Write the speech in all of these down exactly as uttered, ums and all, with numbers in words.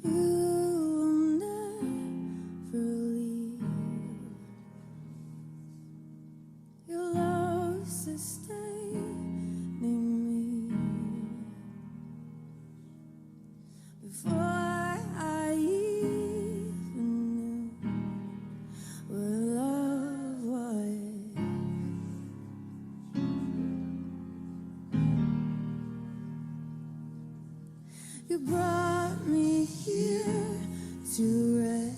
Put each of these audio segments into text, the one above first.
You will never leave. Your love sustaining me. Before I even knew what love was, you brought me here to rest.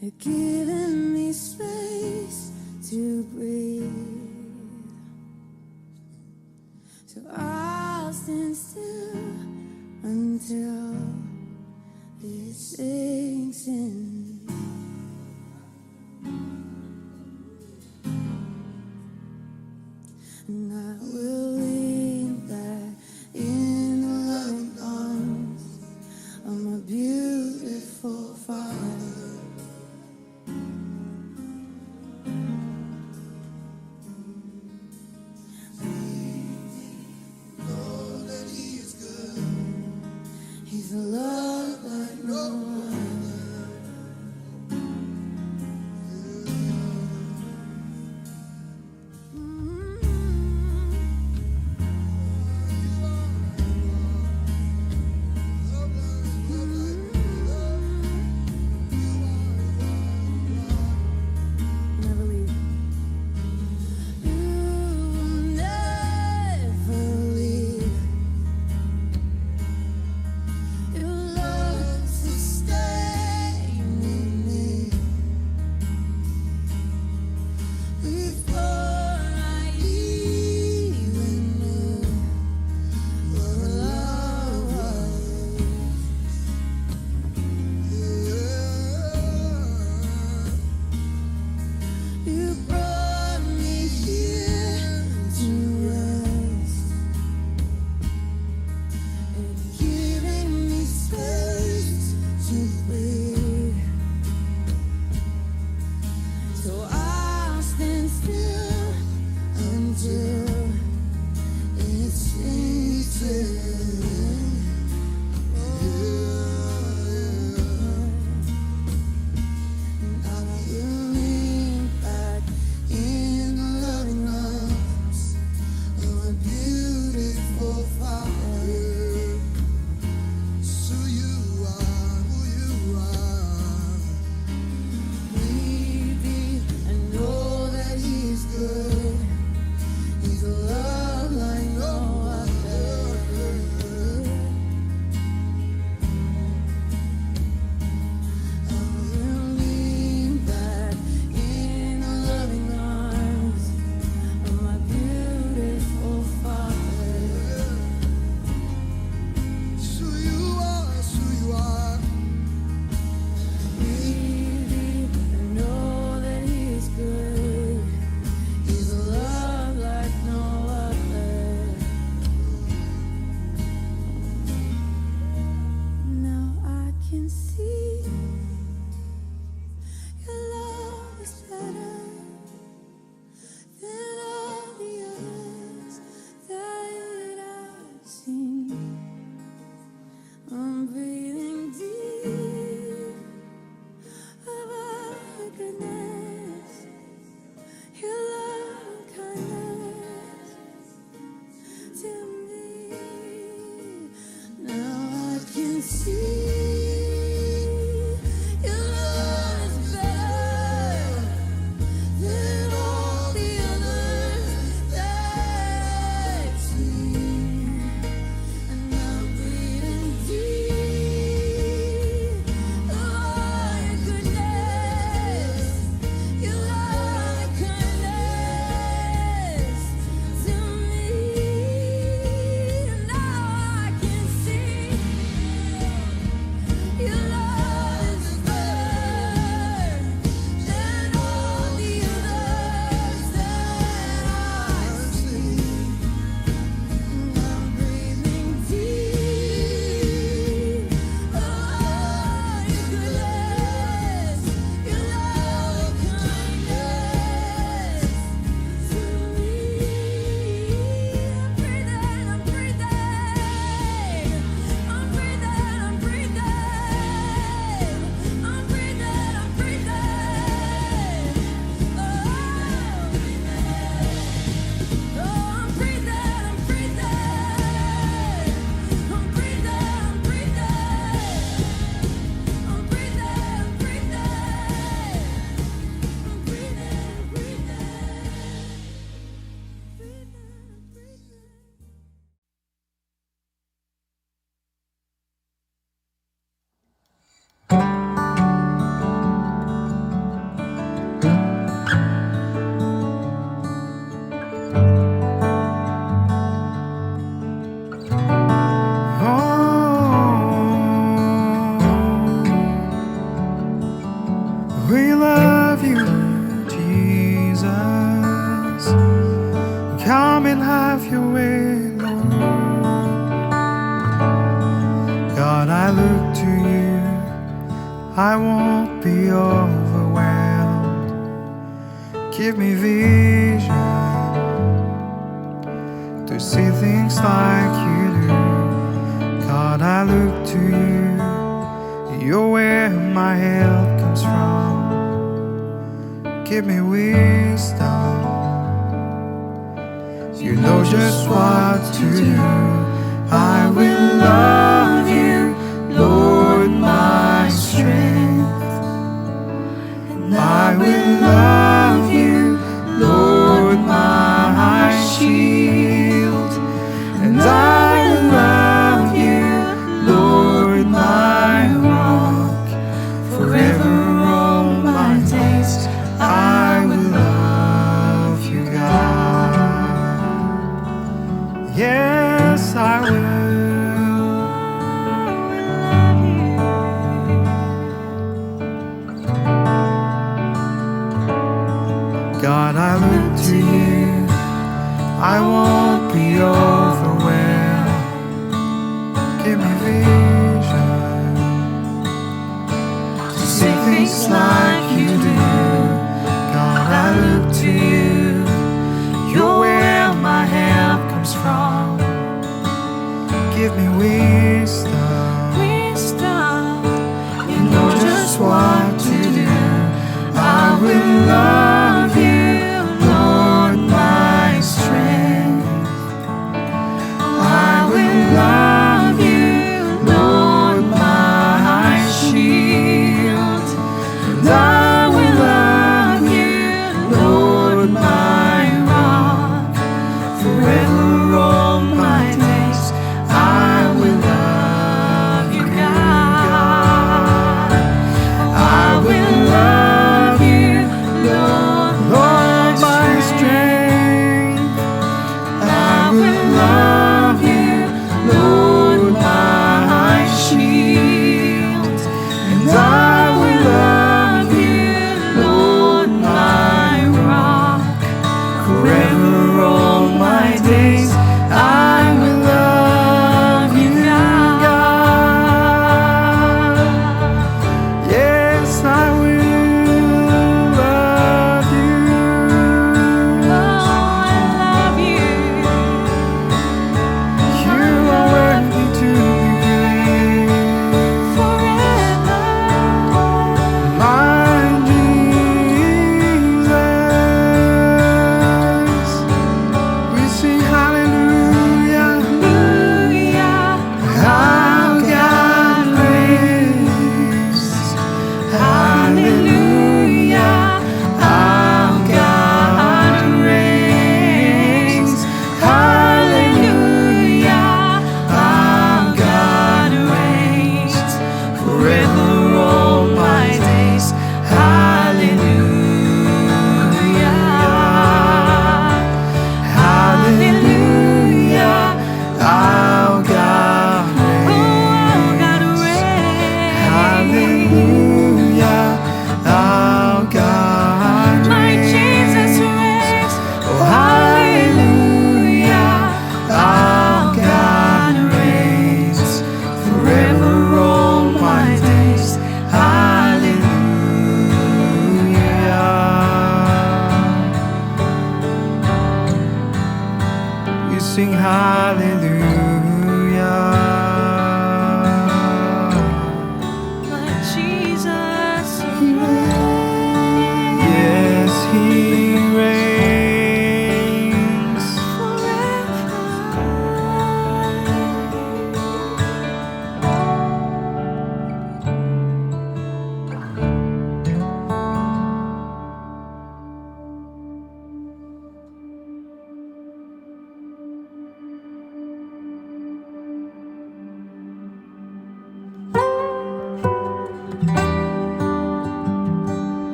You're giving me space to breathe. So I'll stand still until it sinks in. And I will lean back in the loving arms of my beautiful Father. Know that He is good. He's a love like no other. Never leave. You will never leave. Your love sustaining me. Before I even knew what love was, you brought me here to rest. Giving me space to breathe. So I'll stand still until it sinks in. And I will lean back in the loving arms of a beautiful Father. It's who you are, who you are. Maybe I know that He's good. He's a love like no other. I will lean back in the loving arms of my beautiful Father. It's who you are, it's who you are. Maybe I know that He's good. He's a love like no other. Now I can see your love is better than all the others that I've seen. I'm breathing deep of our goodness, your love and kindness to me. Now I can see your love is better than all the others that I've seen. And I'm breathing deep of your goodness, your love and kindness to me. Now I can see I look to you, I won't be overwhelmed. Give me vision to see things like you do. God, I look to you, you're where my help comes from. Give me wisdom, you know just what to do. I will love you, Lord, my strength. And I will love you, Lord, my shield. And I will love you, Lord, my rock. Forever all my days, I will love you, God. Yes, I will. God, I look to you. I won't be overwhelmed. Give me vision to see things like you do. God, I look to you. You're where my help comes from. Give me wisdom. Wisdom. You know just what to do. I will love you, Lord, my strength. I will love you, Lord, my shield. And I will love you, Lord, my rock. Forever all my days, I will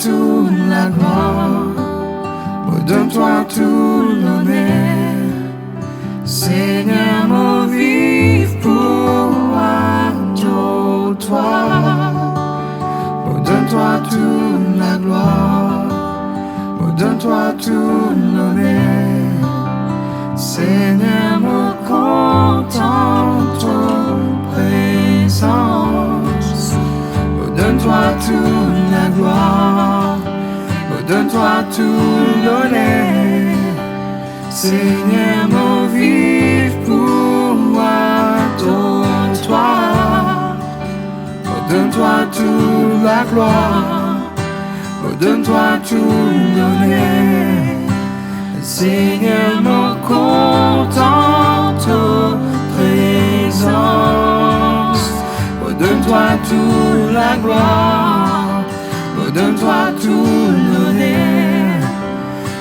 tou laglwar, mo donn twa tou loner. Segner, mo viv pou ador twa. Mo donn twa tou laglwar, mo donn twa tou loner. Segner, mo kontan to prezans. Mo donn twa tou laglwar, mo donn twa tou loner. Segner, mo viv pou ador twa. Mo donn twa tou laglwar, mo donn twa tou loner. Segner, mo kontan to prezans. Mo donn twa tou laglwar, mo donn twa tou loner.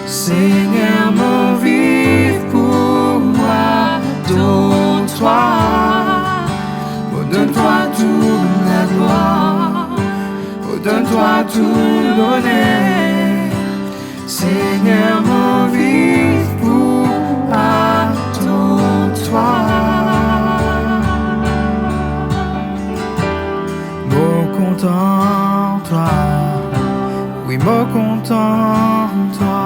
Segner, mo viv pou ador twa. Mo donn twa tou laglwar, mo donn twa tou loner. Segner, mo viv pou ador twa. Mo kontan twa, wi, mo kontan twa,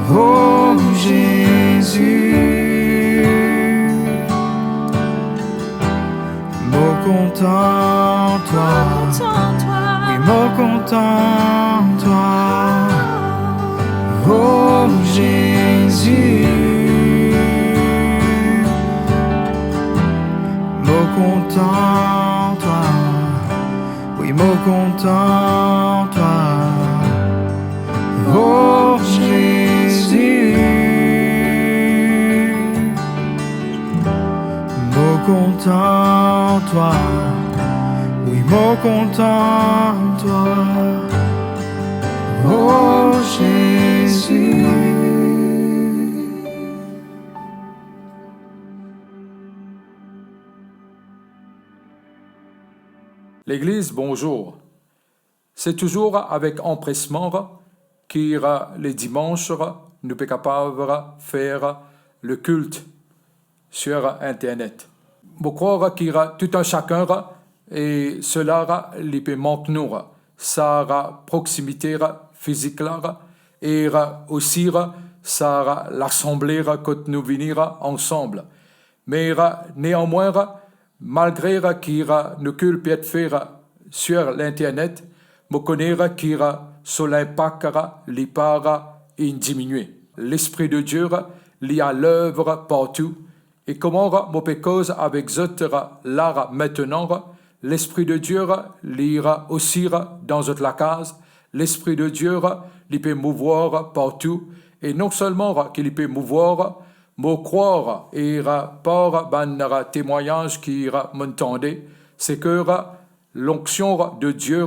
oh Zezi. Mo kontan twa, wi, mo kontan twa, oh Zezi. Mo kontan twa, wi, mo kontan twa, oh Zezi. Mo kontan twa, wi, mo kontan twa, oh Zezi. Legliz, bonzour. Se touzour avek anpresman ki le dimans nou pe kapav fer le kilt sur internet. Mo krwar ki tou enn sakenn e sela li pe mank nou, sa proksimite fizik la e osi sa lasanble kot nou vini ansam. Me neanmwin, malgre ki nou kilt pe fer sur internet, mo kone ki so linpak li pa inn diminie. Lespri de Die li a lev partou, e kouma mo pe koz avek zot la aster, Lespri de Die li osi dan zot lakaz, Lespri de Die li pe mouvwar partou, e non selman ki li pe mouvwar, mo krwar e par bann temwagnaz ki mo'nn tande, se ki lonksion de Die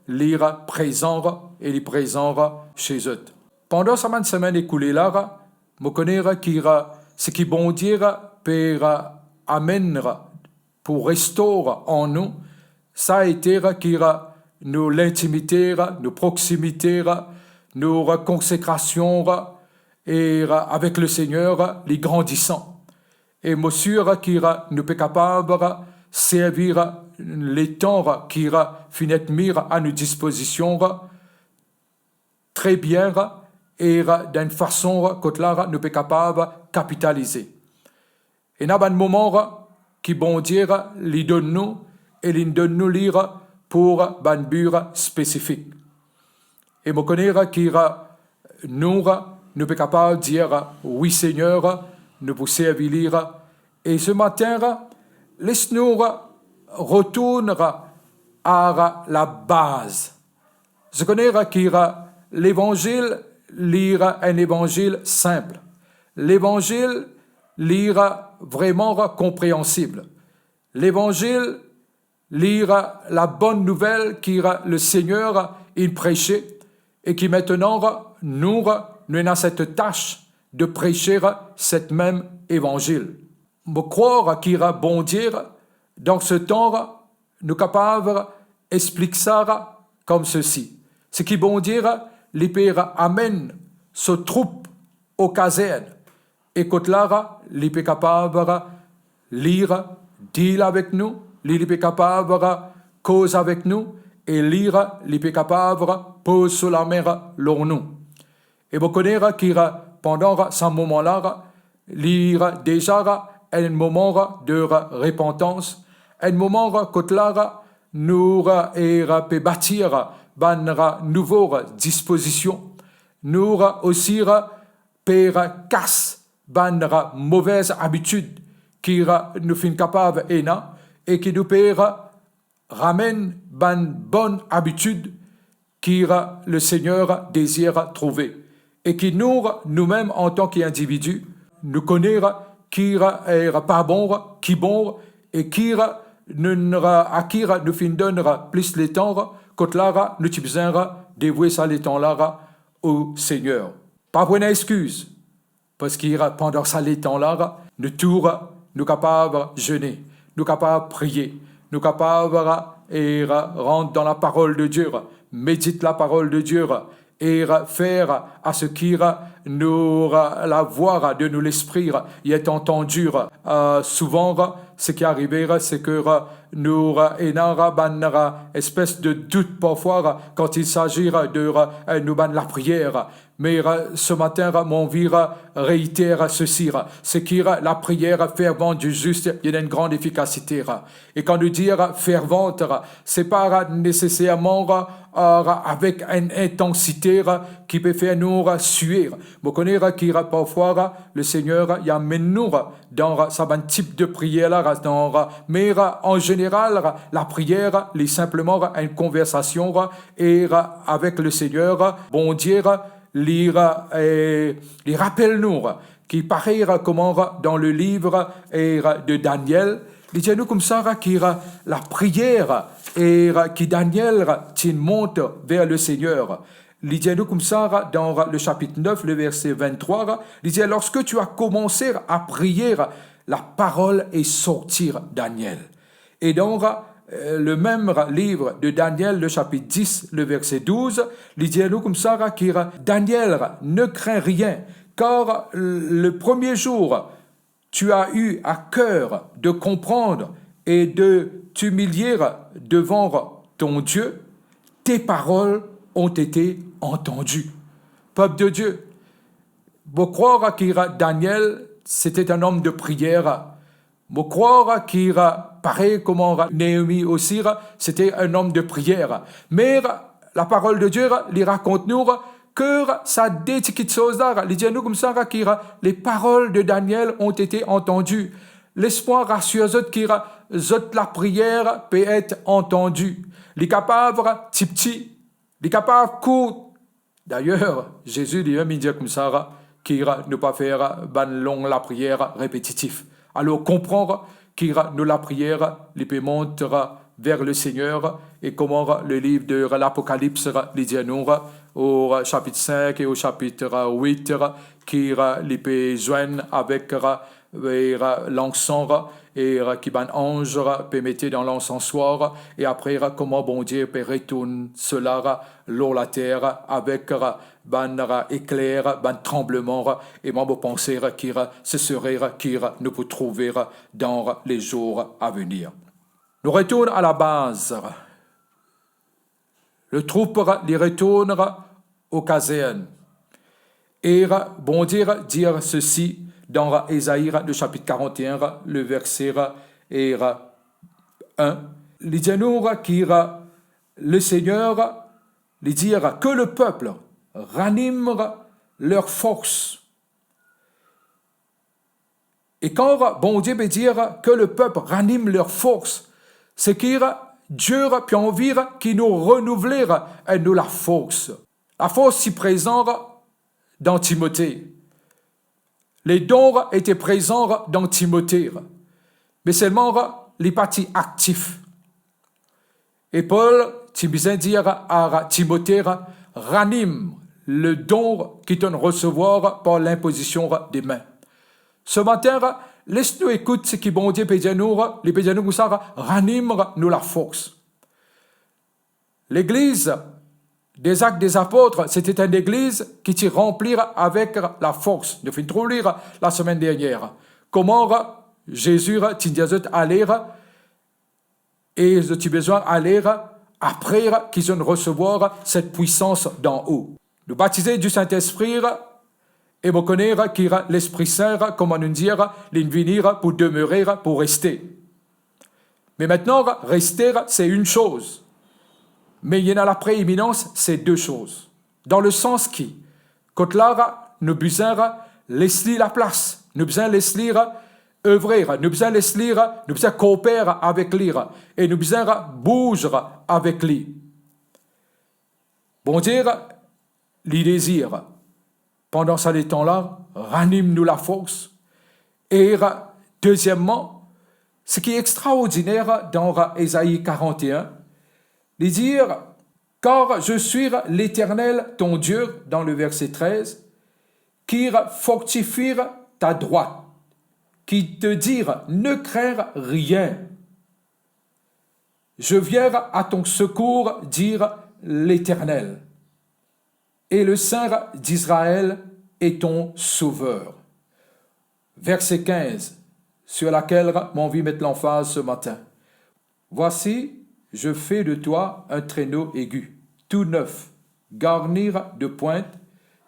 li prezan e li prezan se zot. Pandan sa bann semenn ekoule la, mo kone ki seki Bondie pe amenn pou restor an nou, sa ete ki nou lintimite, nou proksimite, nou konsekrasion e avek Lesegner li grandisan. E mo sir ki nou pe kapav servi letan ki finn et mis a nou dispozision tre bien e dan enn fason kot la nou pe kapav kapitalize. Ena bann moman ki Bondie li donn nou e li donn nou li pou bann bi spesifik. E mo kone ki nou, nou pe kapav dir, "Wi, Segner, nou pou servi li." E se matin, les nou retourn a labaz. Zot kone ki Levanzil li enn levanzil sinp. Levanzil li vreman konpreansib. Levanzil li labonn nouvel ki Lesegner inn prese e ki aster nou, nou ena set tas de prese set mem evanzil. Mo krwar ki Bondie, dan se tan, nou kapav explik sa comme ceci. Seki Bondie, li pe amenn so troup o kazern, e kot la, li pe kapav li deal avek nou, li, li pe kapav koz avek nou, e li, li pe kapav poz so lame lor nou. E mo kone ki pandan sa moman la, li deza enn moman de repantans, enn moman kot la nou e pe batir bann nouvo dispozision. Nou osi pe kas bann move abitid ki nou finn kapav ena e ki nou pe ramenn bann bonn abitid ki Lesegner dezir trouve, e ki nou, noumem antan ki individi, nou kone ki pa bon, ki bon, e ki nou, a ki nou finn donn plis letan, kot la nou ti bizin devoue sa letan la o Segner. Pa pou ena exkiz. Parski pandan sa letan la, nou tou, nou kapav zene, nou kapav priye, nou kapav e rant dan laparol de Die, medit laparol de Die, e fer a seki nou lavwa de nou lespri i et antandi. Souvan, seki arive, se ki nou ena bann espes de dout parfwa kan il sazi de nou bann lapriyer. Me, eh, ce matin, eh, mo anvi, eh, reiter, eh, ceci, eh, seki, eh, la prière fervente du juste, il y a une grande efficacité, eh. E kan nou dir, eh, fervante, eh, se pa, eh, neseserman, eh, eh, avek enn intansite, eh, ki pe fer nou, eh, sue. Mo kone, eh, ki, eh, parfwa, eh, Lesegner, eh, li amenn nou, eh, dan, eh, sa bann tip de priyer la, eh, dan, eh, me, eh, an zeneral, eh, lapriyer, eh, li sinpleman, eh, enn konversasyon, eh, e, eh, avek Lesegner, eh, Bondie, eh, li, eh, li rapel nou, eh, ki parey, eh, kouma, eh, dan le liv, eh, de Daniel, li dir nou koumsa, eh, ki, eh, lapriyer, eh, e, eh, ki Daniel, eh, ti mont ver Lesegner. Li dir nou koumsa, eh, dan, eh, le sapit nef, le verse venntrwa, eh, li dir, lorsque tu as commencé à prier, la parole est sortie, Daniel. E dan, eh, le mem liv de Daniel, le sapit dis, le verse douz, li dir nou koumsa, eh, ki, eh, Daniel, ne crains rien, car le premier jour tu as eu à cœur de comprendre et de t'humilier devant ton Dieu, tes paroles ont été entendues. Peuple de Dieu, mo krwar ki, eh, Daniel, c'était un homme de prière. Mo krwar ki, eh, parey kouma, eh, Néhémie osi, eh, c'était un homme de prière. Me, eh, laparol de Die, eh, li rakont nou, eh, ki, eh, sa de ti kiksoz la, eh, li dir nou koumsa, eh, ki, eh, les paroles de Daniel ont été entendues. Les mwa rasir zot ki, eh, zot lapriyer pe et antandi. Li kapav, eh, tipti, li kapav kourt, Dayer, Zezi limem, li dir koumsa, ki nou pa fer bann long lapriyer repetitif. Alor, konpran ki nou lapriyer, li pe mont ver Lesegner, e kouma le liv de Lapokalips, li dir nou, o sapit sink e o sapit wit, ki li pe zwenn avek e lansan, e ki bann anz pe mete dan lansanswar, e apre, kouma Bondie pe retourn sela lor later avek bann ekler, bann tranbleman, e mwa mo panse ki se sere ki nou pou trouve dan lezour avenir. Nou retourn a labaz. Le troup, li retourn o kazern. E Bondie dir sesi dan Ezai, le sapit karant e enn, le verse e enn. Li dir nou ki Lesegner, li dir, que le peuple ranime leur force. E kan Bondie pe dir que le peuple ranime leur force, se ki Die pe anvi ki nou renouvle nou lafors. Lafors ti prezan dan Timote. Le don ete prezan dan Timote. Me selman li pa ti aktif. E Pol ti bizin dir a Timote, ranim le don ki to'nn resevwar par linpozision de min. Ce matin, les nou ekout seki Bondie pe dir nou, li pe dir nou koumsa, ranim nou lafors. Legliz des Actes des Apôtres, se ti enn legliz ki ti ranpli avek lafors. Nou finn trouv li lasemenn dernier. Kouma Zezi ti dir zot ale, e zot ti bizin ale apre ki zot inn resevwar set pwisans dan-o. Nou batize Disintespri, e mo kone ki Lespri Sin, kouma nou dir, li vini pou demere, pou reste. Me aster, reste, se enn soz. Me ena lapreeminans, se de soz. Dan lesans ki, kot la, nou bizin les li laplas, nou bizin les li evre, nou bizin les li, nou bizin kooper avek li, e nou bizin bouz avek li. Bondie, li dezir, pandan sa letan la, ranim nou lafors. E dezieman, seki extraordiner dan Ezai karant-e-enn, li dir, car je suis l'Éternel ton Dieu, dans le verset treize, qui fortifie ta droite, qui te dit, ne crains rien. Je viens à ton secours, dit l'Éternel, et le Saint d'Israël est ton sauveur. Verset quinze, sur laquelle mo anvi met lanfaz ce matin. Voici, je fais de toi un traîneau aigu, tout neuf, garni de pointes,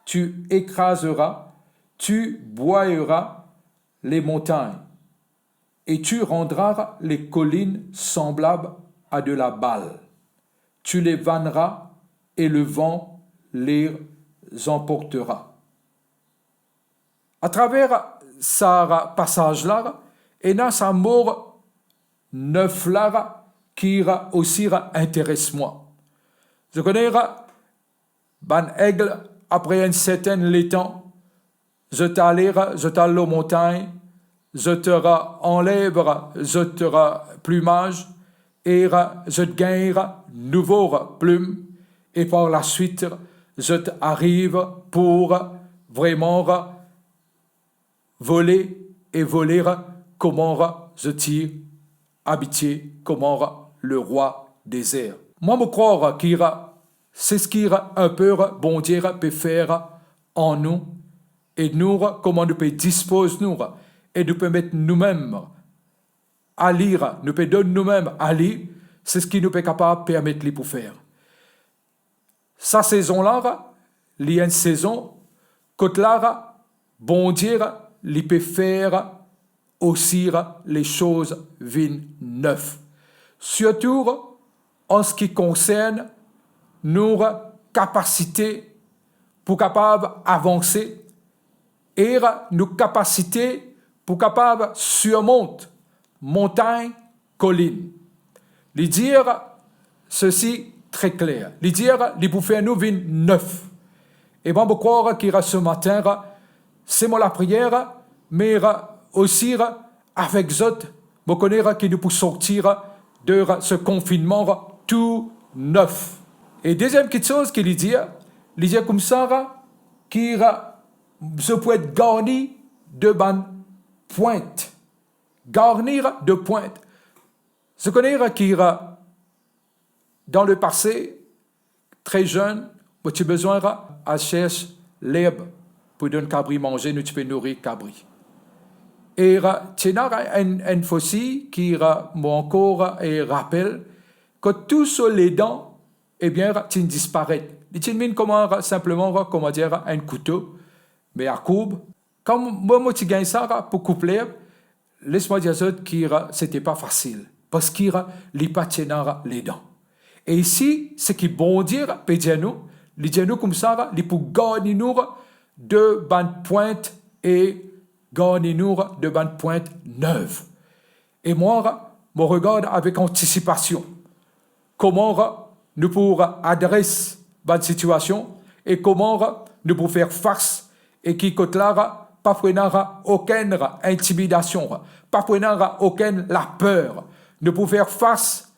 tu écraseras, tu broyeras les montagnes, et tu rendras les collines semblables à de la balle. Tu les vanneras et le vent les emportera. Atraver sa pasaz la, ena sa mo nef la ki osi interes mwa. Zot kone, bann eg, apre enn sertin letan, zot ale, zot al lor montagn, zot anlev zot plimaz e zot gagn nouvo plim, e par laswit, zot ariv pou vreman vole e vole kouma zot ti abitie, kouma lerwa dezer. Mwa, mo krwar ki se seki enn pe Bondie pe fer an nou, e nou, kouma nou pe dispoz nou, e nou pe met noumem a li, nou pe donn noumem a li, se seki nou pe kapav permet li pou fer. Sa sezon la, li enn sezon kot la, Bondie, li pe fer osi lesoz vinn nef. Sirtou an seki konsern nou kapasite pou kapav avanse e nou kapasite pou kapav sirmont montagn, kolinn. Li dir sesi tre kler. Li dir li pou fer nou vinn nef. E mwa, mo krwar ki se matin, se mo lapriyer, me osi avek zot, mo kone ki nou pou sorti de se konfinnman tou nef. E deziem kiksoz ki li dir, li dir koumsa ki zot pou et garni de bann pwint. Garni de pwint. Zot kone ki dan lepase, tre zenn, mo ti bizin al sers lerb pou donn kabri manze, nou ti pe nouri kabri. E ti ena enn, enn fosi ki mo ankor rapel, kot tou so ledan, ebien, ti disparet. Li ti vinn kouma, sinpleman, kouma dir, enn kouto, me akourb. Kan mwa, mo ti gagn sa pou koup lerb, les mwa dir zot ki se ti pa fasil, parski li pa ti ena ledan. E isi, seki Bondie pe dir nou, li dir nou koumsa, li pou garni nou de bann pwint e garni nou de bann pwint nef. E mwa, mo regard avek antisipasion kouma nou pou adres bann sitiasion e kouma nou pou fer fas, e ki kot la pa pou ena okenn intimidasion, pa pou ena okenn laper. Nou pou fer fas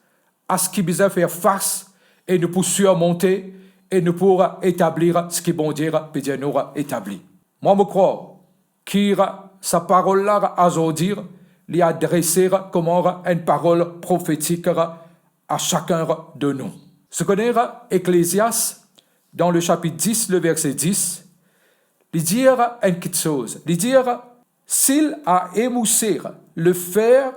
a seki bizin fer fas e nou pou sirmonte e nou pou etabli seki Bondie pe dir nou etabli. Mwa, mo krwar ki sa parol la azordi, li adrese kouma enn parol profetik a sakenn de nou. Zot kone Eklezias, dan le sapit dis, le verse dis, li dir enn kiksoz. Li dir, "S'il a émoussé le fer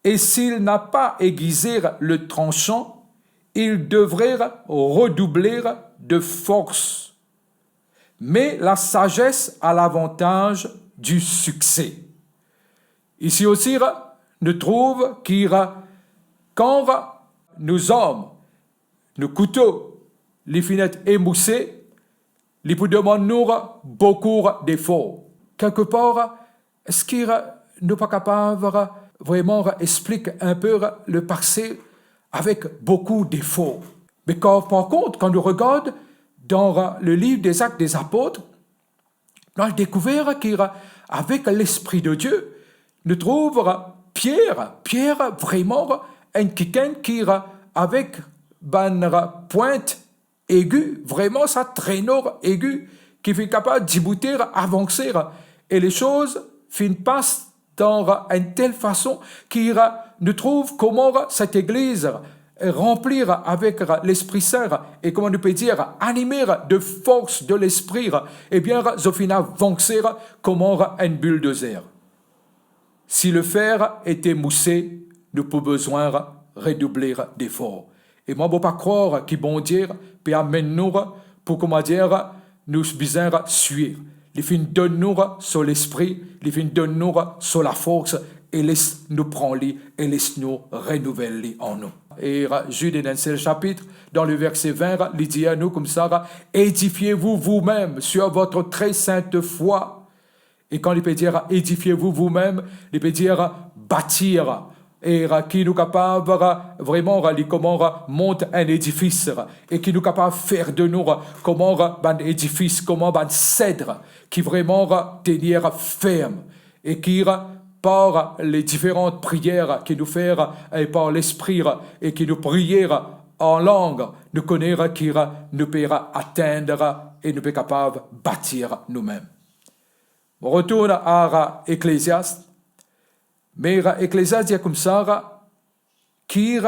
et s'il n'a pas aiguisé le tranchant, il devrait redoubler de force. Mais la sagesse a l'avantage du succès." Isi osi, nou trouv ki kan nou zarm, nou kouto, li finn et emouse, li pou demann nou boukou defor. Kelkepar, eski nou pa kapav vreman explik inpe le pase avek boukou defor? Me kan, par kont, kan nou regard dan le liv Dezak Dezapot, nou al dekouver ki avek Lespri de Die, nou trouv Pier, Pier vreman enn kikenn ki avek bann pwint egi, vreman sa tenor egi ki finn kapav diboute, avanse, e lesoz finn pas dan enn tel fason ki nou trouv kouma set legliz ranpli avek Lespri Sin, e kouma nou pe dir, anime de fors de Lespri, ebien, zot finn avanse kouma enn bildozer. Si le fer ete mouse, nou pou bizin redouble defor. E mwa, mo pa krwar ki Bondie pe amenn nou pou, kouma dir, nou bizin swe. Li finn donn nou so Lespri, li finn donn nou so lafors, e les nou pran li, e les nou renouvel li an nou. E Zid, dan enn sel sapit, dan le verse vin, li dir nou koumsa, "Édifiez-vous vous-même sur votre très sainte foi." E kan li pe dir, "Édifiez-vous vous-même", li pe dir, "Batir." E ki nou kapav vreman, li kouma mont enn edifis, e ki nou kapav fer de nou kouma bann edifis, kouma bann sed ki vreman tenir ferm, e ki par le diferan priyer ki nou fer, e par Lespri, e ki nou priye an lang, nou kone ki nou pe atenn e nou pe kapav batir noumem. Mo retourn ar Eklezias. Me Eklezias dir koumsa, ki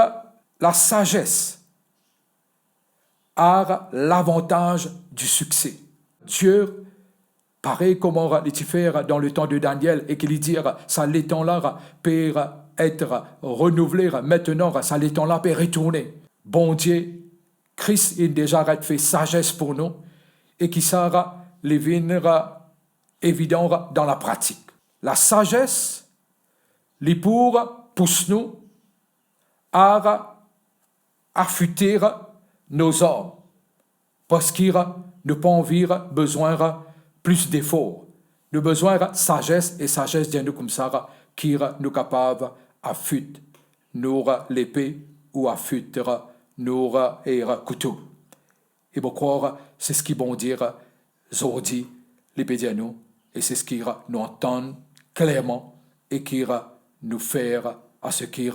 la sagesse a l'avantage du succès. Die, parey kouma li ti fer dan letan de Daniel, e ki li dir, sa letan la pe et renouvle, aster sa letan la pe retourne. Bondie, Kris inn deza fer sagesse pou nou, e ki sa li vinn evidan dan lapratik. La sagesse, li pou pous nou a afite nou zarm, parski nou pa anvi bizin plis defor. Nou bizin sagesse, e sagesse dir nou koumsa ki nou kapav afit nou lepe ou afit nou kouto. E mo krwar se seki Bondie zordi li pe dir nou, e se seki nou antann klerman, e ki nou fer a seki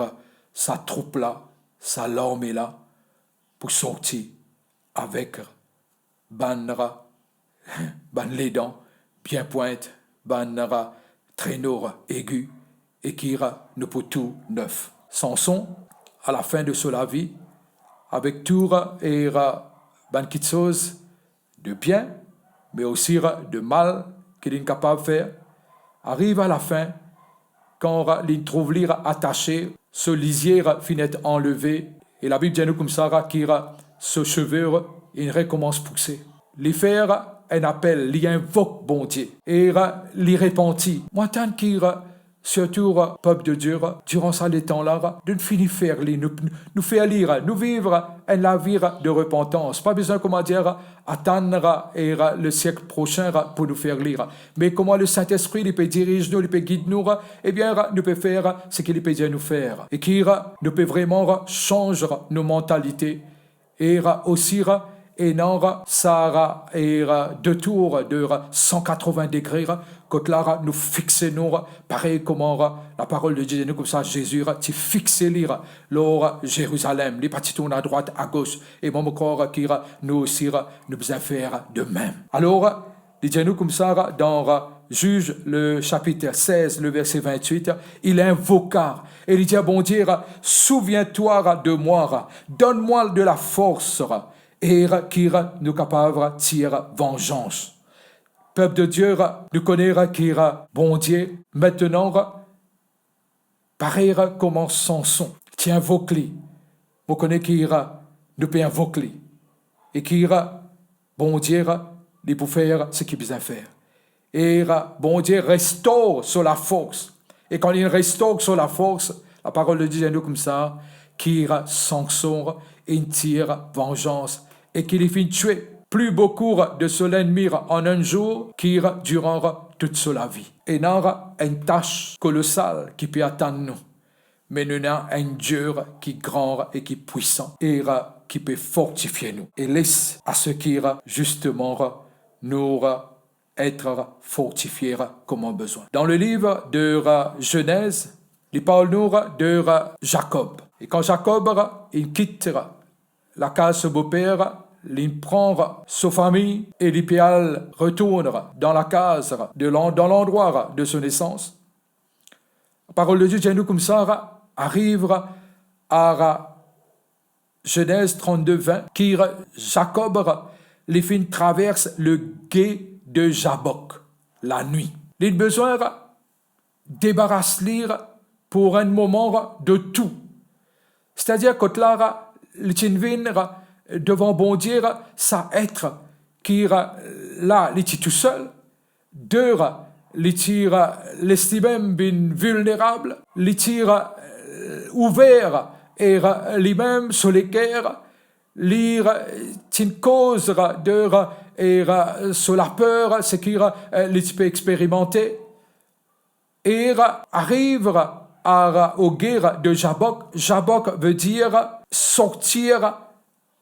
sa troup la, sa larme la, pou sorti avek bann, bann ledan bien pwint, bann tenor egi, e ki nou pou tou nef. Samson, a lafin de so lavi, avek tou e bann kiksoz de bien, me osi de mal ki linn kapav fer, ariv a lafin, kan linn trouv li atase, so lizie finn et anleve, e Labib dir nou koumsa ki so seve inn rekoumans pouse. Li fer enn apel, li invok Bondie, e li repanti. Mo atann ki sirtou pep de Die, diran sa letan la, nou fini fer li, nou, nou fer li, nou viv enn lavi de repantans. Pa bizin, kouma dir, atann e le siek prosin pou nou fer li. Me kouma Lesintespri li pe diriz nou, li pe gid nou, ebien, nou pe fer seki li pe dir nou fer. E ki nou pe vreman sanz nou mantalite, e osi ena sa e detour de san katrovin degre, kot la nou fixe nou, parey kouma laparol de Die dir nou koumsa, Zezi ti fixe li lor Zerizalem, li pa ti tourn adrwat, agos, e mwa mo krwar ki nou osi nou bizin fer de mem. Alor, li dir nou koumsa dan Ziz, le sapit sez, le verse vintwit, il invoka e li dir Bondie, "Souviens-toi de moi, donne-moi de la force, e ki nou kapav tir vanzans." Pep de Die, nou kone ki Bondie, aster, parey kouma Samson ti invok li, mo kone ki nou pe invok li, e ki Bondie, li pou fer seki bizin fer. E Bondie restor so lafors. E kan li restor so lafors, laparol de Die dir nou koumsa, ki Samson inn tir vanzans, e ki li finn twe pli boukou de so lennmi an enn zour ki diran tou so lavi. Ena enn tas kolosal ki pe atann nou, me nou ena enn Die ki gran e ki pwisan, e ki pe fortifie nou. E les a seki zisteman nou et fortifie kouma bizin. Dan le liv de Zenez, li parl nou de Zakob. E kan Zakob inn kit lakaz so boper, li pran so fami e li pe al retourn dan lakaz de lan-, dan landrwa de so nesans. Laparol de Die dir nou koumsa, ariv a Zenez trannde vin, ki Zakob, li finn travers le ge de Zabok lanwit. Li bizin debaras li pou enn moman de tou. Setadir kot la, li ti vinn devan Bondie, sa et ki la, li ti tousel, de, li ti les limem vinn vilnerab, li ti ouver e limem so leker, li ti koz de e so laper, seki li ti pe experimante. E ariv a, o ge de Zabok, Zabok ve dir sortir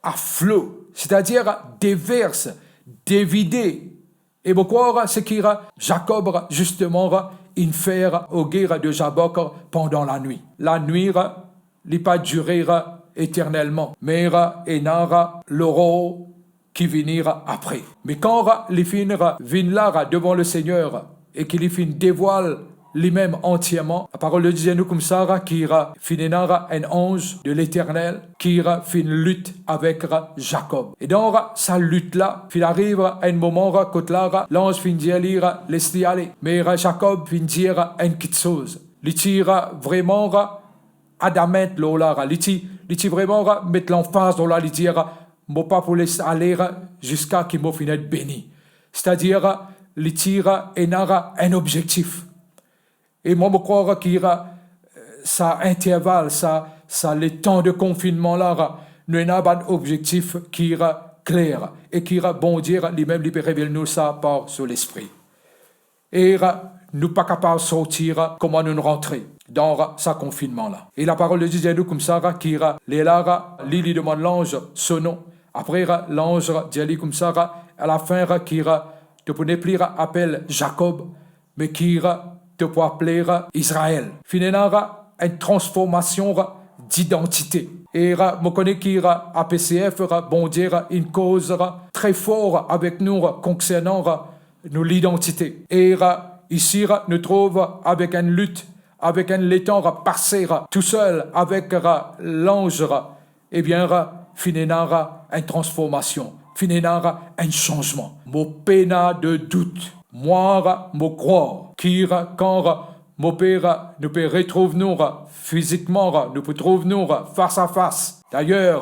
a flo, setadir devers, devide. E mo krwar seki Zakob zisteman inn fer o ge de Zabok pandan lanwit. Lanwit, li pa dire eternelman, me ena loror ki vini apre. Me kan li finn vinn la devan Lesegner e ki li finn devwal limem antierman, laparol de Die dir nou koumsa ki finn ena enn anz de Leternel ki finn lit avek Zakob. E dan sa lit la, finn ariv enn moman kot la, lanz finn dir li les li ale. Me Zakob finn dir enn kiksoz. Li ti vreman adamant lor la, li ti, li ti vreman met lanfaz lor la, li dir, "Mo pa pou les ale ziska ki mo finn et beni." Setadir, li ti ena enn obzektif. E mwa, mo krwar ki sa interval, sa, sa letan de konfinnman la, nou ena bann obzektif ki kler e ki Bondie limem li pe revel nou sa par so Lespri. E nou pa kapav sorti kouma nou rantre dan sa konfinnman la. E laparol de Die dir nou koumsa ki lerla li, li demann lanz so nom. Apre lanz dir li koumsa, alafin ki to pou nepli apel Zakob, me ki to pou apel Izrael. Finn ena enn transformasion didantite. E mo kone ki A P C F, Bondie inn koz tre for avek nou konsernan nou lidantite. E isi nou trouv avek enn lit, avek enn letan pase tousel avek lanz, ebien, finn ena enn transformasion, finn ena enn sanzman. Mo pena de dout. Mwa, mo krwar ki kan mo pe, nou pe retrouv nou fizikman, nou pou trouv nou fas a fas. Dayer,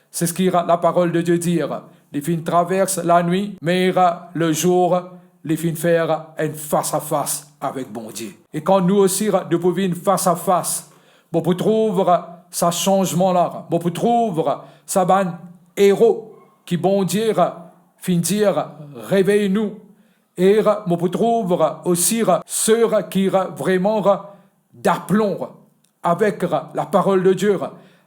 se seki laparol de Die dir, li finn travers lanwit, me lezour, li finn fer enn fas a fas avek Bondie. E kan nou osi, nou pou vinn fas a fas, mo pou trouv sa sanzman la, mo pou trouv sa bann ero ki Bondie finn dir, "Revey nou." E mo pou trouv osi seki vreman daplon avek laparol de Die,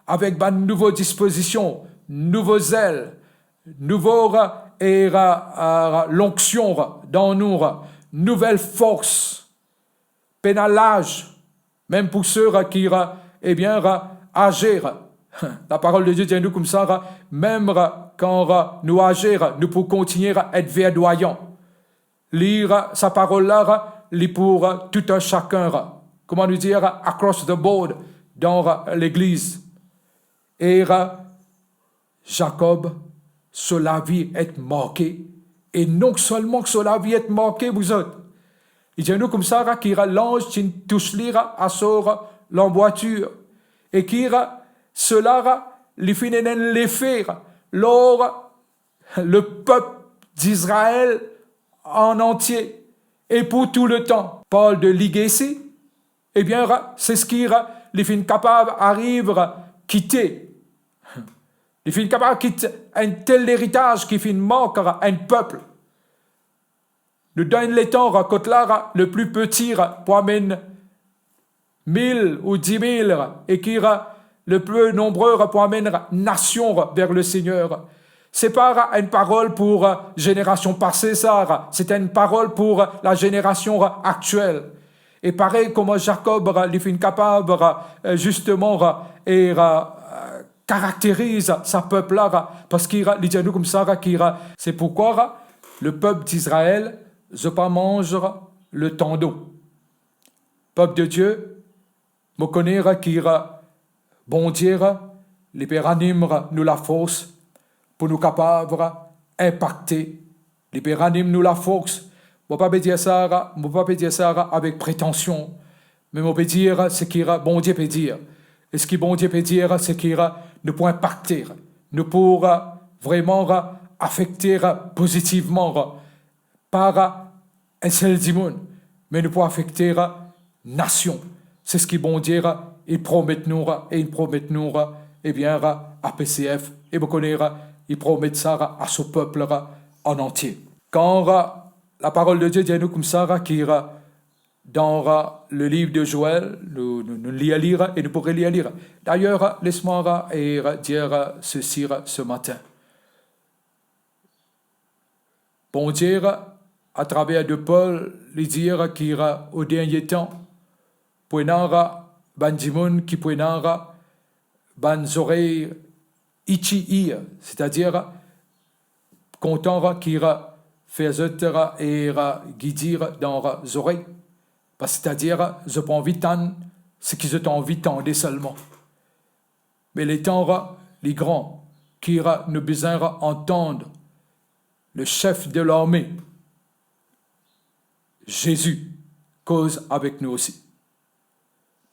avek bann nouvo dispozision, nouvo zel, nouvo, e, e, lonksion dan nou, nouvel fors. Pena laz, mem pou seki, ebien, aze. Laparol de Die dir nou koumsa, mem kan nou aze, nou pou kontigne et verdwayan. Li, sa parol la, li pou tou sakenn, kouma nou dir, across the board dan legliz. E Zakob, so lavi et marke, e non selman so lavi et marke, bouzout. Li dir nou koumsa ki lanz ti'n tous li a so lanbwatir, e ki sela li finn ena enn lefe lor lepep Izrael an antie e pou tou letan. Parl de legacy, ebien, se seki li finn kapav ariv kite. Li finn kapav kit enn tel leritaz ki finn mark enn pep. Nou dan enn letan kot la, le pli peti pou amenn mil ou di mil, e ki le pli nonbre pou amenn nasion ver Lesegner. Se pa enn parol pou zenerasion pase sa, se enn parol pou lazenerasion aktiel. E parey kouma Zakob, li finn kapav, zisteman, e, karakteriz sa pep la, parski li dir nou koumsa ki, se poukwa lepep Izrael, zot pa manz letandon. Pep de Die, mo kone ki Bondie, li pe rann nou lafors pou nou kapav inpakte. Li pe rann nou lafors. Mo pa pe dir sa, mo pa pe dir sa avek pretansion, me mo pe dir seki Bondie pe dir. E seki Bondie pe dir, seki nou pou inpakte, nou pou vreman afekte pozitivman, pa enn sel dimoun, me nou pou afekte nasion. Se seki Bondie, li promet nou, e li promet nou, ebien, a P C F, e mo kone, li promet sa a so pep an antie. Kan laparol de Die dir nou koumsa ki dan le liv de Joel, nou, nou, nou lir li e nou pou relir li. Dayer, les mwa, e, dir sesi se matin. Bondie, atraver de Pol, li dir ki o dernie tan, pou ena bann dimoun ki pou ena bann zorey itchy ear, setadir kontan ki fer zot e gidi dan zorey, setadir zot pa anvi tann seki zot anvi tande selman. Me letan li gran, ki nou bizin antann le sef de larme, Zezi, koz avek nou osi.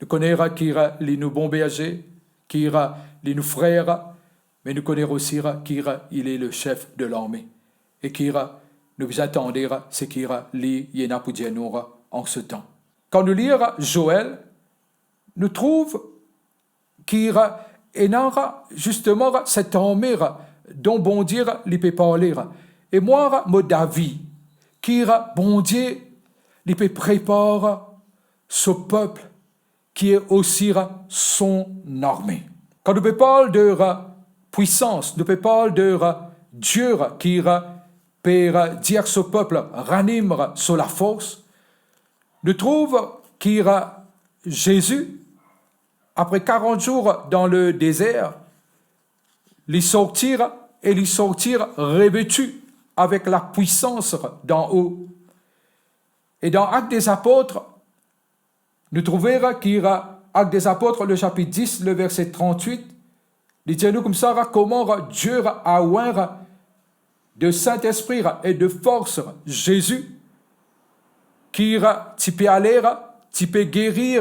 Nou kone ki li nou bon berze, ki li nou frer, me nou kone osi ki li le sef de larme, e ki nou bizin tande seki li ena pou dir nou an se tan. Kan nou lir Joel, nou trouv ki ena zisteman set arme dont Bondie li pe parle. E mwa, mo davi ki Bondie li pe prepar so pep ki osi son arme. Kan nou pe parl de pwisans, nou pe parl de Die ki pe dir so pep, rann so lafors, nou trouv ki Zezi, apre karant zour dan le dezer, li sorti e li sorti reveti avek lapwisans dan o. E dan Actes des Apôtres, nou trouve ki Actes des Apôtres, le sapit dis, le verse trant-wit, li dir nou koumsa kouma Die aloint de Sintespri e de fors Zezi, ki ti pe ale, ti pe geri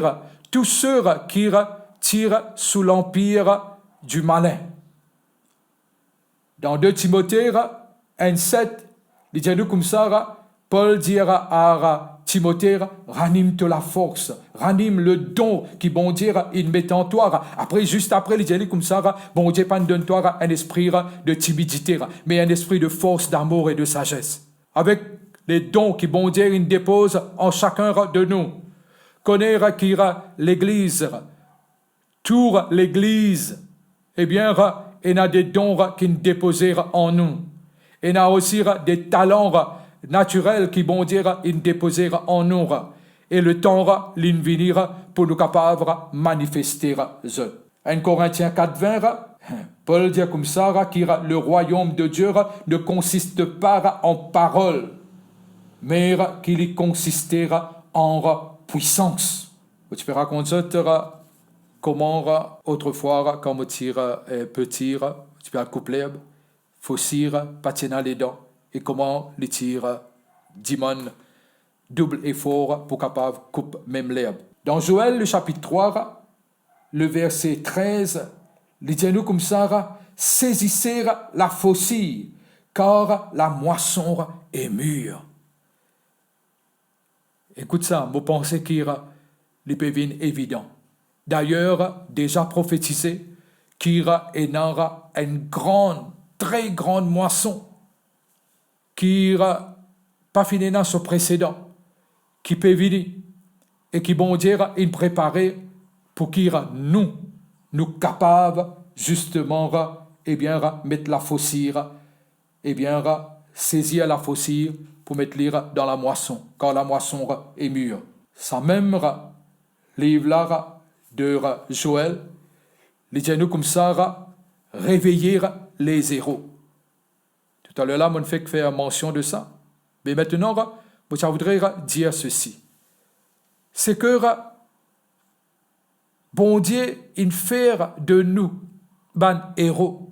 tou seki ti sou lanpir di malin. Dan de Timote enn set, li dir nou koumsa, Pol dir a Timote, rann to lafors, rann le don ki Bondie inn met an twa. Apre, zis apre, li dir li koumsa, Bondie pa'nn donn twa enn lespri de timidite, me enn lespri de fors, damour e de sazes. Avek le don ki Bondie inn depoz an sakenn de nou, kone ki legliz, tou legliz, ebien, ena de don ki'nn depoze an nou. Ena osi de talan natirel ki Bondie inn depoze an nou. E letan li'nn vini pou nou kapav manifeste zot. Enn Korintien kat vin, Pol dir koumsa ki le royaume de Dieu ne consiste pas en paroles, me ki li konsiste an pwisans. Mo ti pe rakont zot kouma otrefwa, kan mo ti, eh, peti, ti pe al koup lerb, fosi pa ti ena ledan, e kouma li ti dimann doub efor pou kapav koup mem lerb. Dan Zoel, le sapit trwa, le verse trez, li dir nou koumsa, "Saisissez la faucille, car la moisson est mûre." Ekout sa, mo panse ki li pe vinn evidan. Dayer, deza profetize ki ena enn gran, tre gran mwason ki pa finn ena so presedan, ki pe vini, e ki Bondie inn prepare pou ki nou, nou kapav zisteman, ebien, met lafosir, ebien, sezir lafosir pou met li dan lamwason, kar lamwason est mûre. Sa mem liv la de Zoel, li dir nou koumsa, "Réveillez les héros." Toutaler la, mo'nn fek fer mansion de sa. Me aster, mo ti voudre dir sesi. Se ki Bondie inn fer de nou bann ero.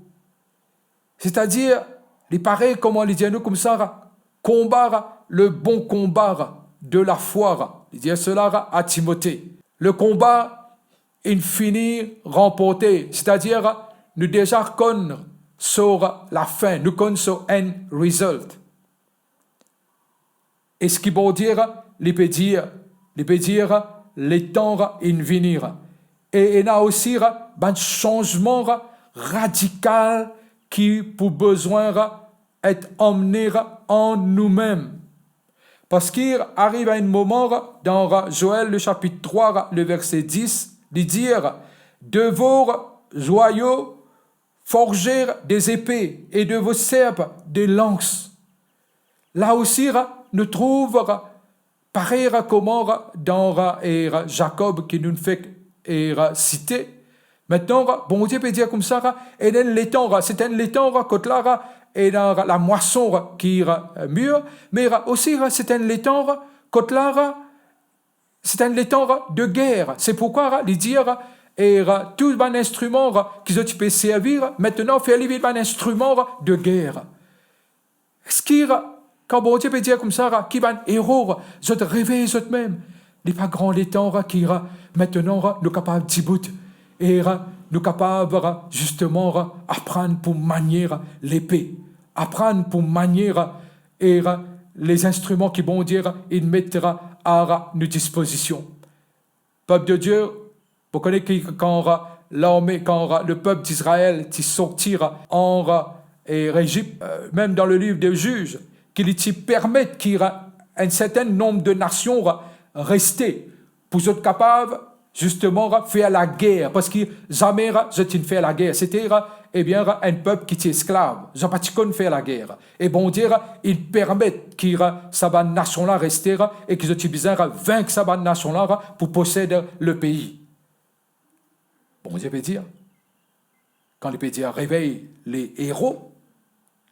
Setadir, li parey kouma li dir nou koumsa, "Konba le bon konba de lafwa." Li dir sela a Timote. Le konba inn fini ranporte, setadir nou deza konn so lafin, nou konn so end result. E seki Bondie li pe dir, li pe dir, letan inn vini. E ena osi bann sanzman radikal ki pou bizin et amne an noumem. Parski ariv enn moman, dan Zoel, le sapit trwa, le verse dis, li dir, "De vos joyaux forgez des épées et de vos serpes des lances." La osi, nou trouv parey kouma dan, eh, Zakob ki nou fek, eh, site. Aster, Bondie pe dir koumsa, ena enn letan, se enn letan kot la, ena lamwason ki mir, me osi se enn letan kot la, se enn letan de ger. Se pourkwa li dir, e tou bann instriman ki zot ti pe servi, aster fer li vinn bann instriman de ger. Seki, kan Bondie pe dir koumsa, ki bann ero, zot revey zotmem, li pa gran letan ki aster nou kapav dibout e nou kapav zisteman aprann pou manie lepe, aprann pou manie e lezinstriman ki Bondie inn met a nou dispozision. Pep de Die, mo kone ki kan larme, kan lepep Dizrael ti sorti an, e, Lezip, e, mem dan leliv de Ziz, ki li ti permet ki enn sertin nonb de nasion reste pou zot kapav zisteman fer lager, parski zame zot inn fer lager. Sete, ebien, enn pep ki ti esklav, zot pa ti konn fer lager. E Bondie inn permet ki sa bann nasion la reste e ki zot ti bizin vink sa bann nasion la pou posed lepei. Bondie pe dir, kan li pe dir, "Réveillez les héros",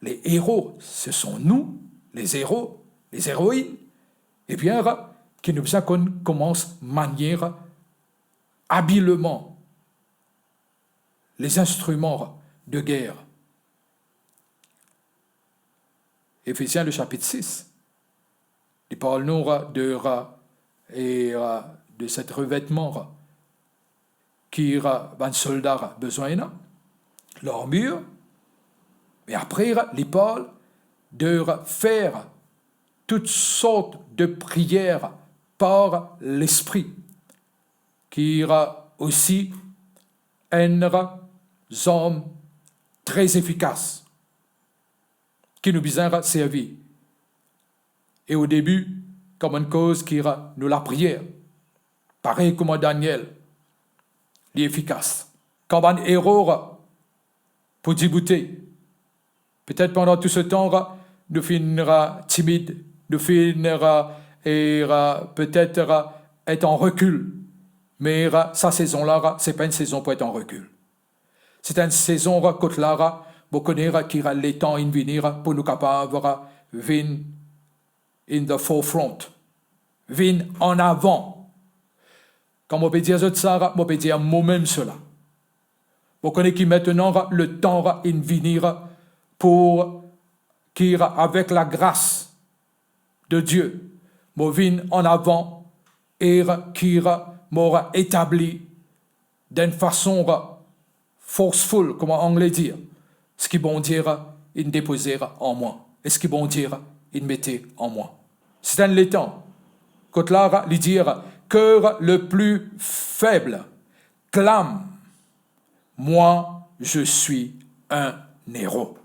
les héros, ce sont nous, les héros, les héroïnes, ebien, ki nou bizin konn koumans manie abileman lezinstriman de ger. Efezien, le sapit sis, li parl nou de, e, de set revetman ki bann solda bizin ena, larmir, me apre li parl de fer tout sort de priyer par Lespri, ki osi enn zarm tre efikas ki nou bizin servi. E o debi, kan mo'nn koz ki nou lapriyer, parey kouma Daniel, li efikas. Kan bann ero pou diboute, petet pandan tou se tan, nou finn timid, nou finn, e, petet, et an rekil. Me sa sezon la, se pa enn sezon pou et an rekil. Se enn sezon kot la, mo kone ki letan inn vini pou nou kapav vinn in the forefront. Vinn an avan. Kan mo pe dir zot sa, mo pe dir momem sela. Mo kone ki aster letan inn vini pou ki avek lagras de Die, mo vinn an avan e ki mo etabli dan enn fason forceful, kouma Angle dir, seki Bondie inn depoze an mwa, e seki Bondie inn mete an mwa. Se enn letan kot la li dir, cœur le plus faible, clame, moi, je suis un héros.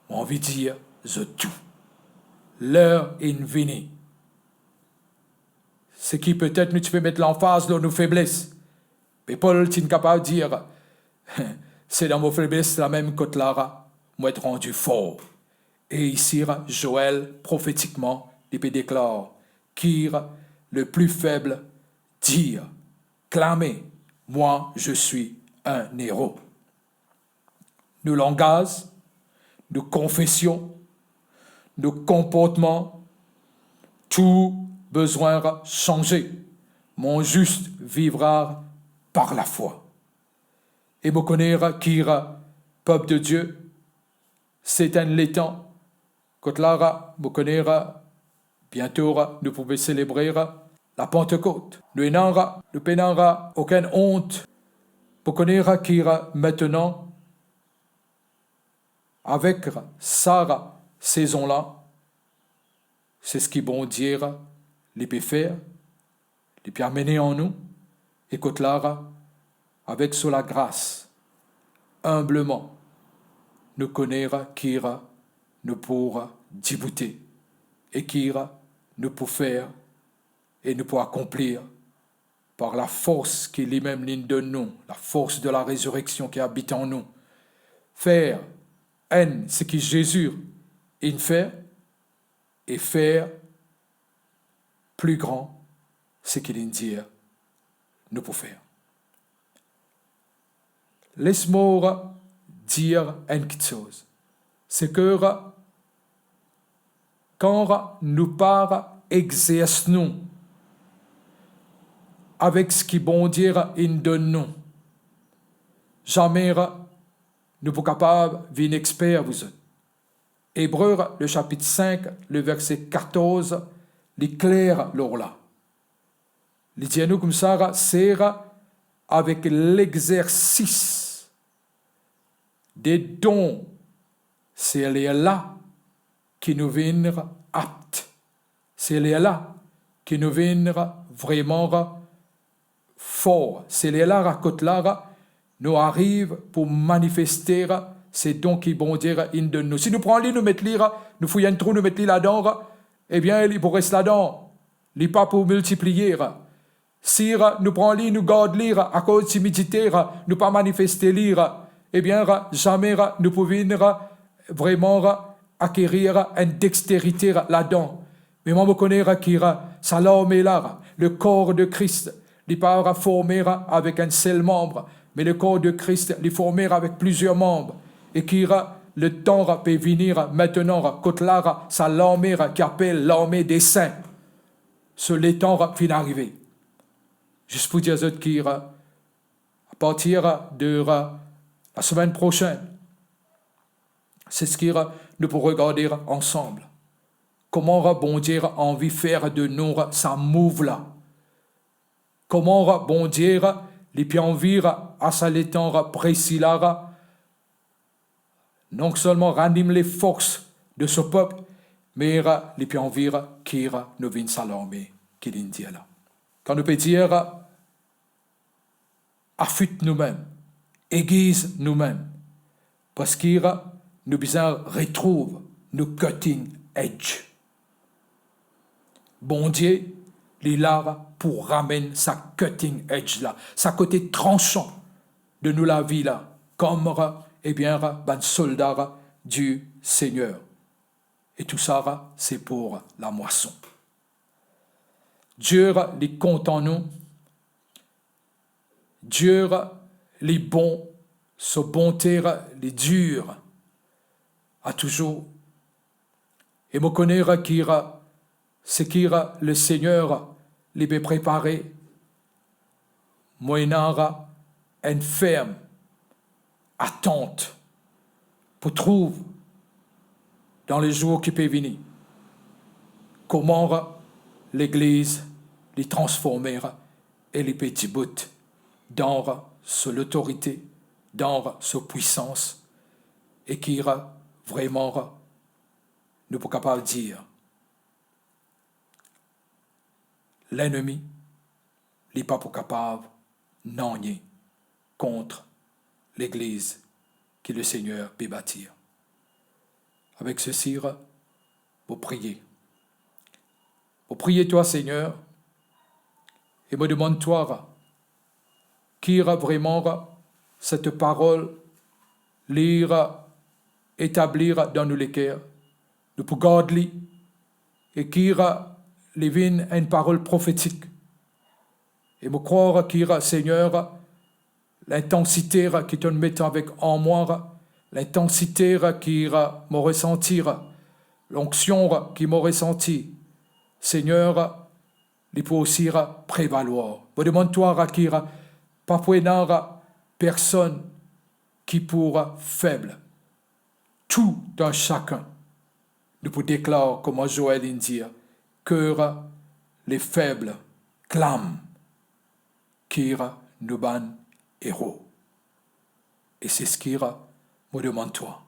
Mo anvi dir zot tou, ler inn vini. Seki petet nou ti pe met lanfaz lor nou febles, me Pol ti'n kapav dir, se dan mo febles la mem kot la mo et randi for. E isi Joel profetikman li pe deklar, cœur le plus faible, dire, clamer, moi, je suis un héros. Nou langaz, nou konfesion, nou konportman, tou bizin sanze. Mon juste vivra par la foi. E mo kone ki pep de Die, se enn letan kot la mo kone biento nou pou selebre la Pantekot. Nou ena, nou pena okenn ont. Mo kone ki aster, avek sa sezon la, se seki Bondie li pe fer, li pe amene an nou, e kot la, avek so lagras, inbleman, nou kone ki nou pou diboute, e ki nou pou fer, e nou pou akonplir par lafors ki limem li'nn donn nou, lafors de la rezireksion ki abit an nou. Fer enn seki Zezi inn fer, e fer pli gran seki li'nn dir nou pou fer. Les mo dir enn kiksoz. Se ki kan nou pa exers nou avek seki Bondie inn donn nou, zame nou pou kapav vinn exper, vous. Ebre, le chapitre cinq, le verset quatorze, li kler lor la. Li dir nou koumsa, se avek lexersis de don, se lerla ki nou vinn apt. Se lerla ki nou vinn vreman for. Se lerla kot la nou ariv pou manifeste se don ki Bondie inn donn nou. Si nou pran li, nou met li, nou fouy enn trou, nou met li ladan, ebien, li pou res ladan. Li pa pou miltipliye. Si nou pran li, nou gard li, akoz timidite, nou pa manifeste li, ebien, zame nou pou vinn vreman akerir enn dexterite ladan. Me mwa, mo kone ki sa larme la, le corps de Christ, li pa forme avek enn sel manb, me le corps de Christ, li forme avek plizier manb, e ki letan pe vini, aster, kot la, sa larme ki apel larme de sin, so letan finn arive. Zis pou dir zot ki, apartir de lasemenn prosenn, se seki nou pou regarde ansam. Kouma Bondie anvi fer de nou sa mouv la. Kouma Bondie li pe anvi, a sa letan presi la, non selman ranim lefors de so pep, me li pe anvi ki nou vinn sa larme ki li'nn dir la. Kan nou pe dir, afit noumem, egiz noumem, parski nou bizin retrouv nou cutting edge. Bondie, li la pou ramenn sa cutting edge la, sa kote transan de nou lavi la, kom, ebien, bann solda du Seigneur. E tou sa, se pou lamwason. Die, li kontan nou. Die, li bon, so bonte, li dir a touzour. E mo kone ki seki Lesegner li pe prepare, mo ena enn ferm atant pou trouv dan lezour ki pe vini, kouma Legliz li transforme e li pe dibout dan so lotorite, dan so pwisans, e ki vreman nou pou kapav dir, lennmi li pa pou kapav nanye kont Legliz ki Lesegner pe batir. Avek sesi, mo priye. Mo priye twa, Segner, e mo demann twa ki vreman set parol li etabli dan nou leker, nou pou gard li, e ki li vinn enn parol profetik. E mo krwar ki, Segner, lintansite ki to met avek an mwa, lintansite ki mo resanti, lonksion ki mo resanti, Segner, li pou osi prevalwar. Mo demann twa ki pa pou ena personn ki pou feb. Tou dan sakenn, nou pou deklar, kouma Joel inn dir, ke les faibles clament, ki nou bann ero. E seki mo demann twa.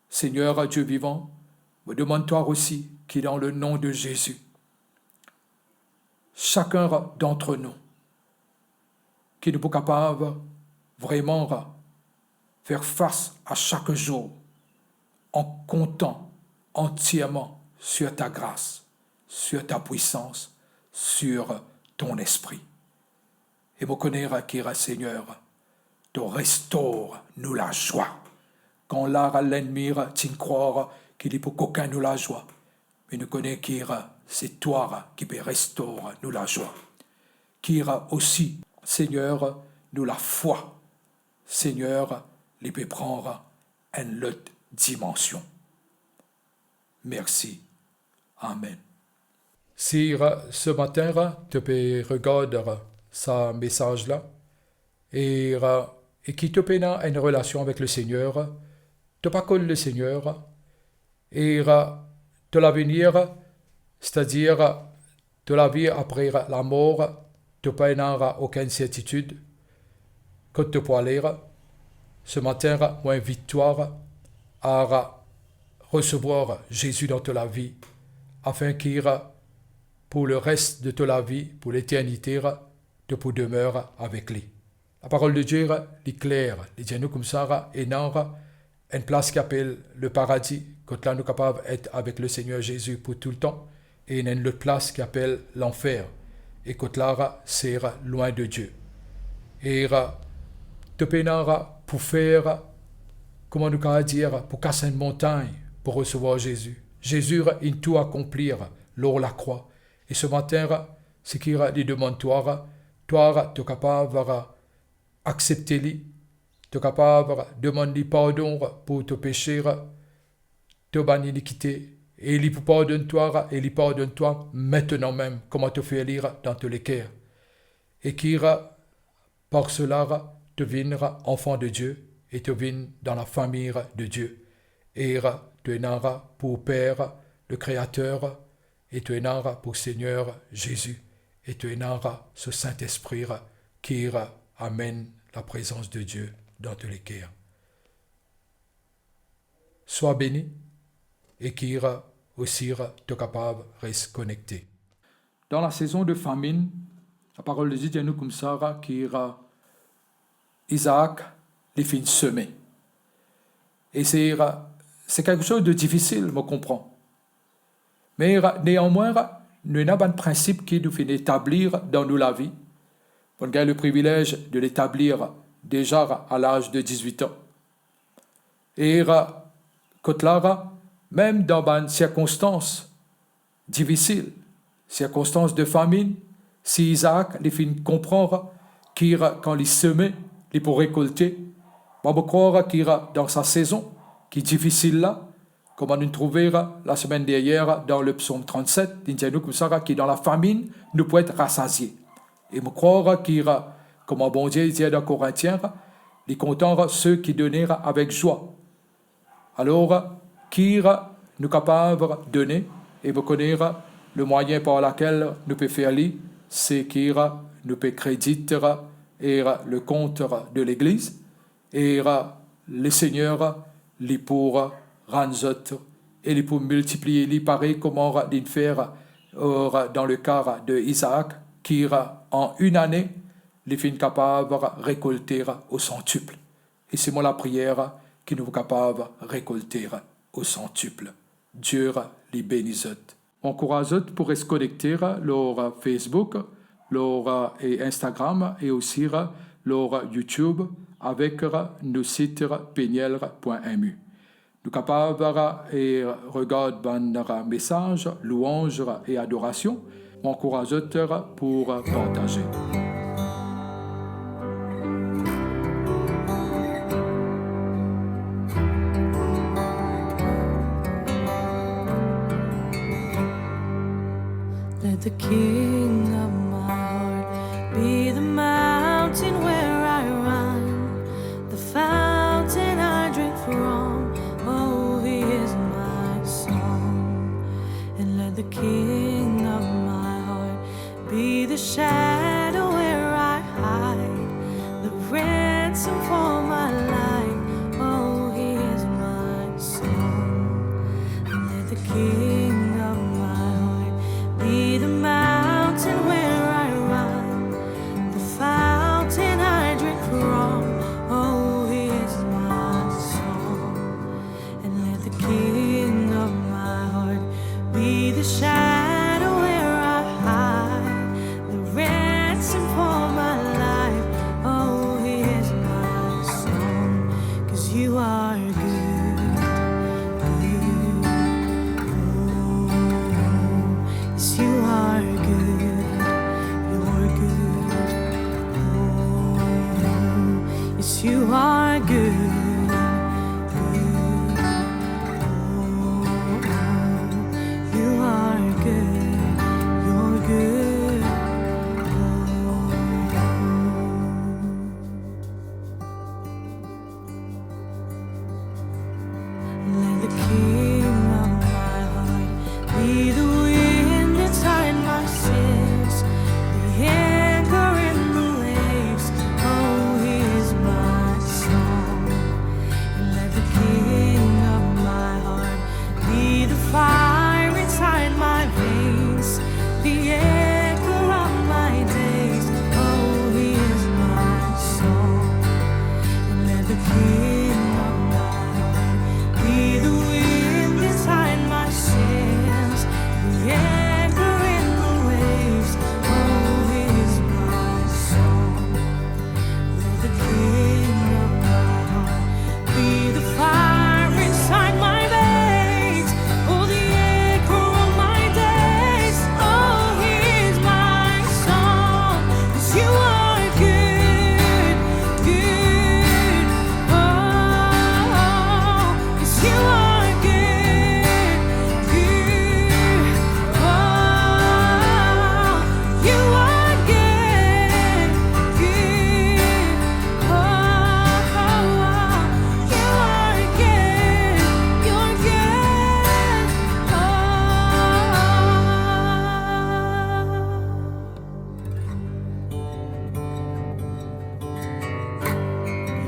Segner Dieu vivant, mo demann twa osi ki dan le nom de Jésus, sakenn d'antre nou, ki nou pou kapav vreman fer fas a sak zour an kontan antierman sur ta gras, sur ta pwisans, sur ton Lespri. E mo kone ki, Segner, to restor nou lazwa. Kan la lennmi ti krwar ki li pou kokin nou lazwa, me nou kone ki se twa ki pe restor nou lazwa. Ki osi, Segner, nou lafwa, Segner, li pe pran enn lot dimansion. Mersi. Amen. Si se matin to pe regard sa mesaz la, e, e ki to pena enn relasion avek Lesegner, to pa konn Lesegner, e to lavenir, setadir to lavi apre lamor, to pena okenn sertitid kot to pou ale, se matin, mo invit twa a resevwar Zezi dan to lavi, afin ki pou le res de to lavi, pou leternite, to pou demer avek li. Laparol de Die, li kler, li dir nou koumsa, ena enn plas ki apel le paradi, kot la nou kapav et avek Lesegner Zezi pou toultan, e ena enn lot plas ki apel lanfer, e kot la se lwin de Die. E to pena pou fer, kouma nou kapav dir, pou kas enn montagn pou resevwar Zezi. Zezi inn tou akonpli lor lakrwa. E se matin, seki li demann twa, twa to kapav aksepte li, to kapav demann li pardon pou to pese, to bann inikite, e li pou pardonn twa, e li pardonn twa mintenan mem, kouma to fer li dan to leker. E ki par sela to vinn anfan de Die, e to vinn dan lafami de Die, e to ena pou Per le Kreater, e to ena pou Segner Zezi, e to ena so Sintespri ki amenn laprezans de Die dan to leker. Swa beni, e ki osi to kapav res konekte. Dan lasezon de faminn, laparol de Die dir nou koumsa ki Izaak li finn seme. E se, se kiksoz de difisil, mo konpran. Me neanmwin, nou ena bann prinsip ki nou finn etabli dan nou lavi. Mo'nn gagn le privilez de letabli deza a laz de diz-wit an. E kot la, mem dan bann sirkonstans difisil, sirkonstans de faminn, si Izaak li finn konpran ki kan li seme, li pou rekolte, mo, mo krwar ki dan sa sezon ki difisil la, Kouma nou trouve lasemenn dernie dan le Psom trannset, li dir nou koumsa ki dan lafaminn, nou pou et rasazie. E mo krwar ki, kouma Bondie dir dan Korintien, li kontan seki done avek zwa. Alor, ki nou kapav done, e mo kone le mwayin par lakel nou pe fer li, se ki nou pe kredit e le kont de legliz, e Lesegner, li pou rann zot, e li pou miltipliye li parey kouma li'nn fer, e, dan le ka de Izaak, ki an enn ane, li finn kapav rekolte o santip. E se mo lapriyer ki nou pou kapav rekolte o santip. Die li beni zot. Ankouraz zot pou res konekte lor Facebook, lor, e, Instagram e osi lor YouTube avek nou sit peniel pwin M U. Nou kapav, e, regard bann mesaz, louanz e adorasion. Mo ankouraz zot pou partaze. Let the king of my heart be the mountain where I run, the fountain I drink from. Oh, he is my song. And let the king of my heart be the shadow where I hide, the ransom for my life. Oh, he is my song. Let the king of my heart be the mountain where I run, the fountain I drink from. Oh, he is my song. And let the king of my heart be the shadow where I hide, the ransom for my life. Oh, he is my song, 'cause you are good, good. Oh, yes, you are good, you're good. Oh, yes, you are good, good. Oh, oh, you are good, you're good. Oh, oh. Let the king of my heart be the wind inside my sails, the anchor in the waves. Oh, he is my song. And let the king of my heart be the fire inside my veins, the anchor of my days. Oh, he is my song. And let the king of my heart be the wind inside my sails, the anchor in the waves. Oh, he is my song. Let the king of my heart be the fire inside my veins, oh, the anchor of my days. Oh, he is my song, 'cause you are good, good. Oh, 'cause you are good, good. Oh, you are good, good. Oh, oh, oh, you are good, you're good. Oh, oh, oh.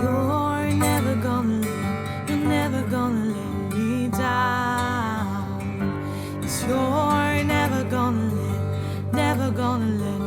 You're never gonna leave, you're never gonna let me down. 'Cause you're never gonna leave, never gonna let